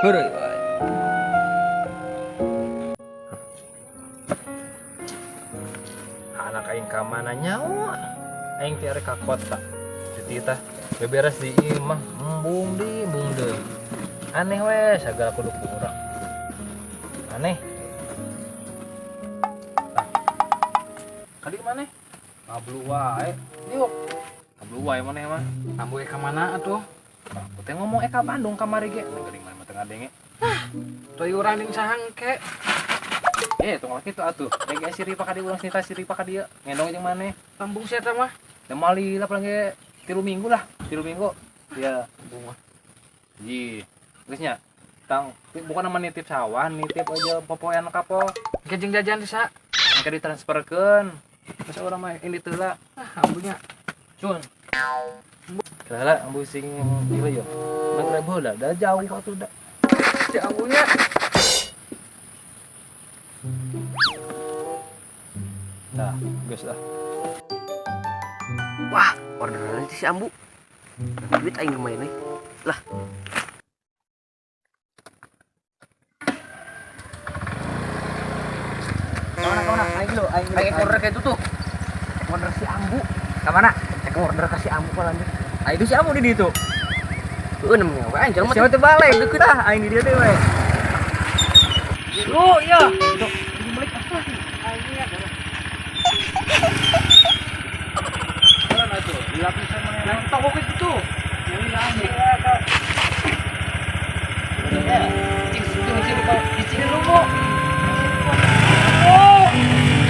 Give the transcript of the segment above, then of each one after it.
Heureuy wae. Anak aing ka mana nyawa? Aing teh arek ka kota. Jadi tah beberes di imah embung di embung deui. Aneh we sagala kudu ku urang. Aneh. Tah. Kadi maneh? Ngablu wae. Diuk. Ngablu wae maneh mah. Ambu ka mana atuh? Aku teh ngomong ka Bandung kamari ge. Geuning maneh mah teu ngadenge. Toy urang jeung saha engke? Eh, tong kitu atuh. Ge si Ripa ka dieu urang sinta si Ripa ka dieu. Ngendong jeung maneh. Lambung si eta mah. Da mali lah paling ge 3 minggu lah, 3 minggu. Iya. Lambung mah. Ji. Geus nya. Tang, bukan nama nitip sawah, nitip aja popoean kapok. Engke jeung jajan di saha? Engke ditransferkeun. Terus urang mah ini teu lah. Ah, ambunya. Cun. Kala ambu sing ieu ya. Nang ribu lah, dah jauh atuh dah. Si ambunya. Nah, geus lah. Wah, orderan si Ambu. Duit aing lumayan euy. Lah. Kamana kamana? Aing dulu, aing dulu. Aing order kayak itu tuh. Order si Ambu. Kamana? Aing order ka si Ambu ka lanjut. Ah, itu si Ambu di ditu. Heueuh namanya we aing jelema. Siapa teh balik deket ah aing di dieu teh we. Lu ya. Jalan atuh, dilapisan mana Yang toko itu.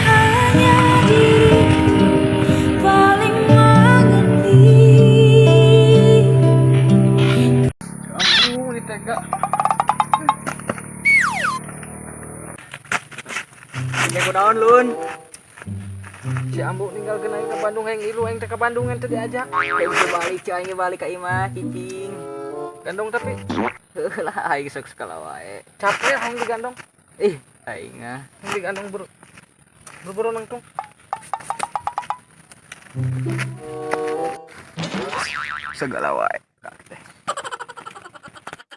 Hanya diriku paling mengerti. Ambu ini tega. Ini kunaon lun? Si Ambu ninggalkeun aing ka Bandung hayang ngilu aing teh ka Bandung ente diajak. Kayak bisa balik cuy, aing balik ka imah cicing. Gandong tapi Heuh lah aing sok segala wae. capek hayang digandong. Ih, aing ah. Hayang digandong bro. Buru-buru nangtung. Segala wae.